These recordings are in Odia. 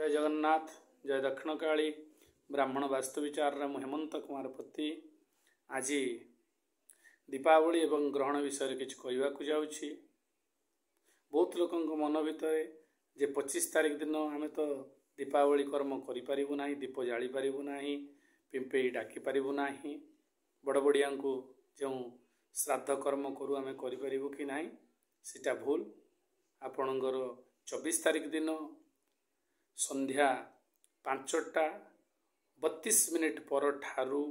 ଜୟ ଜଗନ୍ନାଥ, ଜୟ ଦକ୍ଷିଣକାଳୀ। ବ୍ରାହ୍ମଣ ବାସ୍ତୁବିଚାରରେ ମୁଁ ହେମନ୍ତ କୁମାର ପତି ଆଜି ଦୀପାବଳି ଏବଂ ଗ୍ରହଣ ବିଷୟରେ କିଛି କହିବାକୁ ଯାଉଛି। ବହୁତ ଲୋକଙ୍କ ମନ ଭିତରେ ଯେ 25 ତାରିଖ ଦିନ ଆମେ ତ ଦୀପାବଳି କର୍ମ କରିପାରିବୁ ନାହିଁ, ଦୀପ ଜାଳିପାରିବୁ ନାହିଁ, ପିମ୍ପେଇ ଡାକିପାରିବୁ ନାହିଁ, ବଡ଼ ବଡ଼ିଆଙ୍କୁ ଯେଉଁ ଶ୍ରାଦ୍ଧ କର୍ମ କରୁ ଆମେ କରିପାରିବୁ କି ନାହିଁ, ସେଇଟା ଭୁଲ। ଆପଣଙ୍କର 24 ତାରିଖ ଦିନ ସନ୍ଧ୍ୟା 5ଟା 32 ମିନିଟ୍ ପରଠାରୁ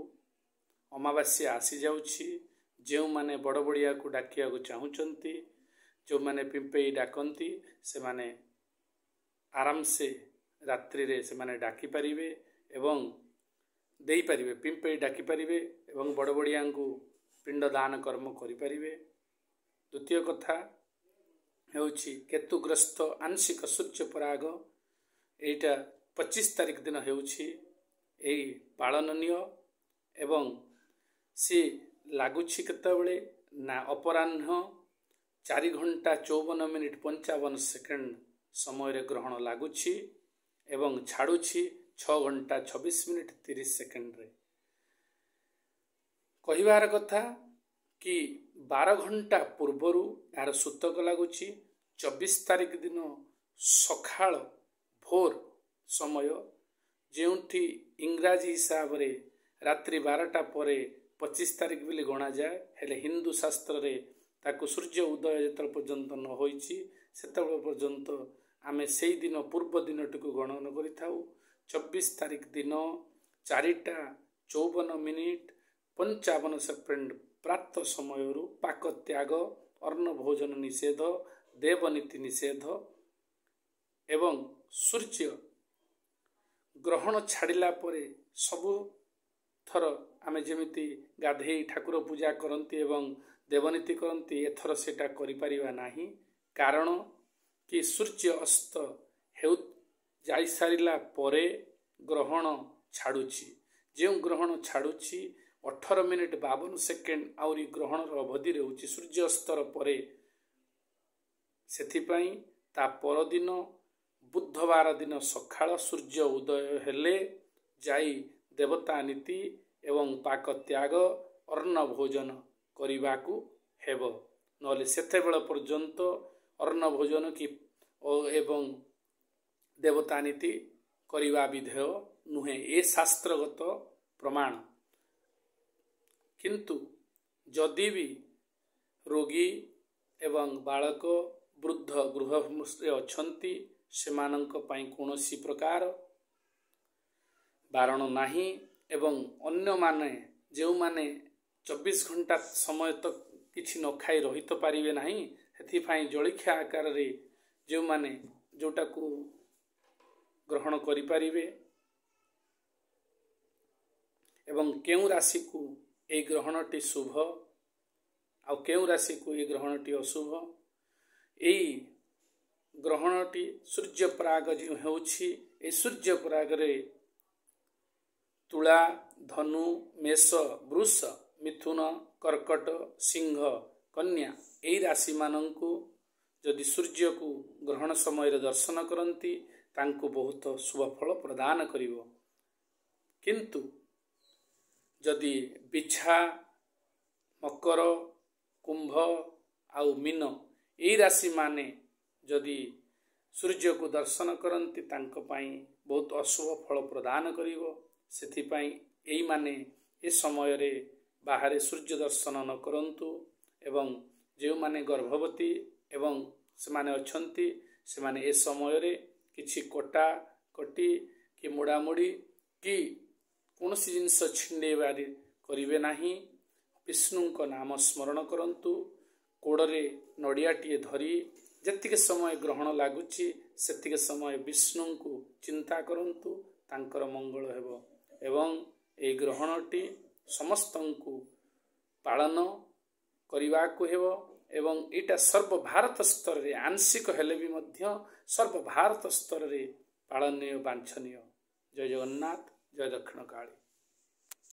ଅମାବାସ୍ୟା ଆସିଯାଉଛି। ଯେଉଁମାନେ ବଡ଼ ବଡ଼ିଆକୁ ଡାକିବାକୁ ଚାହୁଁଛନ୍ତି, ଯେଉଁମାନେ ପିମ୍ପେଇ ଡାକନ୍ତି, ସେମାନେ ଆରାମସେ ରାତ୍ରିରେ ସେମାନେ ଡାକିପାରିବେ ଏବଂ ଦେଇପାରିବେ, ପିମ୍ପେଇ ଡାକିପାରିବେ ଏବଂ ବଡ଼ ବଡ଼ିଆଙ୍କୁ ପିଣ୍ଡ ଦାନ କର୍ମ କରିପାରିବେ। ଦ୍ୱିତୀୟ କଥା ହେଉଛି କେତୁଗ୍ରସ୍ତ ଆଂଶିକ ସୂର୍ଯ୍ୟପରାଗ, ଏଇଟା 25 ତାରିଖ ଦିନ ହେଉଛି, ଏଇ ପାଳନୀୟ। ଏବଂ ସିଏ ଲାଗୁଛି କେତେବେଳେ ନା ଅପରାହ୍ନ 4 ଘଣ୍ଟା 54 ମିନିଟ୍ 55 ସେକେଣ୍ଡ ସମୟରେ ଗ୍ରହଣ ଲାଗୁଛି ଏବଂ ଛାଡ଼ୁଛି 6 ଘଣ୍ଟା 26 ମିନିଟ୍ 30 ସେକେଣ୍ଡରେ। କହିବାର କଥା କି 12 ଘଣ୍ଟା ପୂର୍ବରୁ ଏହାର ସୂତକ ଲାଗୁଛି। 24 ତାରିଖ ଦିନ ସକାଳ ଭୋର ସମୟ, ଯେଉଁଠି ଇଂରାଜୀ ହିସାବରେ ରାତ୍ରି 12ଟା ପରେ 25 ତାରିଖ ବୋଲି ଗଣାଯାଏ, ହେଲେ ହିନ୍ଦୁ ଶାସ୍ତ୍ରରେ ତାକୁ ସୂର୍ଯ୍ୟ ଉଦୟ ଯେତେବେଳେ ପର୍ଯ୍ୟନ୍ତ ନ ହୋଇଛି, ସେତେବେଳେ ପର୍ଯ୍ୟନ୍ତ ଆମେ ସେଇଦିନ ପୂର୍ବ ଦିନଟିକୁ ଗଣନ କରିଥାଉ। 24 ତାରିଖ ଦିନ 4ଟା 54 ମିନିଟ୍ 55 ସେକେଣ୍ଡ ପ୍ରାତ ସମୟରୁ ପାକ ତ୍ୟାଗ, ଅନ୍ନ ଭୋଜନ ନିଷେଧ, ଦେବନୀତି ନିଷେଧ ଏବଂ ସୂର୍ଯ୍ୟ ଗ୍ରହଣ ଛାଡ଼ିଲା ପରେ ସବୁ ଥର ଆମେ ଯେମିତି ଗାଧେଇ ଠାକୁର ପୂଜା କରନ୍ତି ଏବଂ ଦେବନୀତି କରନ୍ତି, ଏଥର ସେଇଟା କରିପାରିବା ନାହିଁ। କାରଣ କି ସୂର୍ଯ୍ୟ ଅସ୍ତ ହେଉ ଯାଇସାରିଲା ପରେ ଗ୍ରହଣ ଛାଡ଼ୁଛି। ଯେଉଁ ଗ୍ରହଣ ଛାଡ଼ୁଛି, 18 ମିନିଟ୍ 52 ସେକେଣ୍ଡ ଆହୁରି ଗ୍ରହଣର ଅବଧି ରହୁଛି ସୂର୍ଯ୍ୟ ଅସ୍ତର ପରେ। ସେଥିପାଇଁ ତା ପରଦିନ ବୁଧବାର ଦିନ ସକାଳ ସୂର୍ଯ୍ୟ ଉଦୟ ହେଲେ ଯାଇ ଦେବତା ନୀତି ଏବଂ ପାକ ତ୍ୟାଗ, ଅନ୍ନ ଭୋଜନ କରିବାକୁ ହେବ। ନହେଲେ ସେତେବେଳ ପର୍ଯ୍ୟନ୍ତ ଅନ୍ନ ଭୋଜନ କି ଏବଂ ଦେବତା ନୀତି କରିବା ବିଧେୟ ନୁହେଁ। ଏ ଶାସ୍ତ୍ରଗତ ପ୍ରମାଣ। କିନ୍ତୁ ଯଦି ବି ରୋଗୀ ଏବଂ ବାଳକ, ବୃଦ୍ଧ ଗୃହରେ ଅଛନ୍ତି, ସେମାନଙ୍କ ପାଇଁ କୌଣସି ପ୍ରକାର ବାରଣ ନାହିଁ। ଏବଂ ଅନ୍ୟମାନେ ଯେଉଁମାନେ 24 ଘଣ୍ଟା ସମୟ ତ କିଛି ନ ଖାଇ ରହି ତ ପାରିବେ ନାହିଁ, ସେଥିପାଇଁ ଜଳଖିଆ ଆକାରରେ ଯେଉଁମାନେ ଯେଉଁଟାକୁ ଗ୍ରହଣ କରିପାରିବେ। ଏବଂ କେଉଁ ରାଶିକୁ ଏଇ ଗ୍ରହଣଟି ଶୁଭ ଆଉ କେଉଁ ରାଶିକୁ ଏଇ ଗ୍ରହଣଟି ଅଶୁଭ? ଏଇ ଗ୍ରହଣଟି ସୂର୍ଯ୍ୟପରାଗ ଯେଉଁ ହେଉଛି, ଏଇ ସୂର୍ଯ୍ୟପରାଗରେ ତୁଳା, ଧନୁ, ମେଷ, ବୃଷ, ମିଥୁନ, କର୍କଟ, ସିଂହ, କନ୍ୟା ଏଇ ରାଶିମାନଙ୍କୁ ଯଦି ସୂର୍ଯ୍ୟକୁ ଗ୍ରହଣ ସମୟରେ ଦର୍ଶନ କରନ୍ତି, ତାଙ୍କୁ ବହୁତ ଶୁଭ ଫଳ ପ୍ରଦାନ କରିବ। କିନ୍ତୁ ଯଦି ବିଛା, ମକର, କୁମ୍ଭ ଆଉ ମୀନ ଏଇ ରାଶିମାନେ ଯଦି ସୂର୍ଯ୍ୟକୁ ଦର୍ଶନ କରନ୍ତି, ତାଙ୍କ ପାଇଁ ବହୁତ ଅଶୁଭ ଫଳ ପ୍ରଦାନ କରିବ। ସେଥିପାଇଁ ଏଇମାନେ ଏ ସମୟରେ ବାହାରେ ସୂର୍ଯ୍ୟ ଦର୍ଶନ ନ କରନ୍ତୁ। ଏବଂ ଯେଉଁମାନେ ଗର୍ଭବତୀ ଏବଂ ସେମାନେ ଅଛନ୍ତି, ସେମାନେ ଏ ସମୟରେ କିଛି କଟା କଟି କି ମୋଡ଼ାମୋଡ଼ି କି କୌଣସି ଜିନିଷ ଛିଣ୍ଡେଇବାରେ କରିବେ ନାହିଁ। ବିଷ୍ଣୁଙ୍କ ନାମ ସ୍ମରଣ କରନ୍ତୁ। କୋଡ଼ରେ ନଡ଼ିଆଟିଏ ଧରି ଯେତିକି ସମୟ ଗ୍ରହଣ ଲାଗୁଛି, ସେତିକି ସମୟ ବିଷ୍ଣୁଙ୍କୁ ଚିନ୍ତା କରନ୍ତୁ, ତାଙ୍କର ମଙ୍ଗଳ ହେବ। ଏବଂ ଏହି ଗ୍ରହଣଟି ସମସ୍ତଙ୍କୁ ପାଳନ କରିବାକୁ ହେବ ଏବଂ ଏଇଟା ସର୍ବଭାରତ ସ୍ତରରେ ଆଂଶିକ ହେଲେ ବି ମଧ୍ୟ ସର୍ବଭାରତ ସ୍ତରରେ ପାଳନୀୟ, ବାଞ୍ଛନୀୟ। ଜୟ ଜଗନ୍ନାଥ, ଜୟ ଦକ୍ଷିଣ କାଳୀ।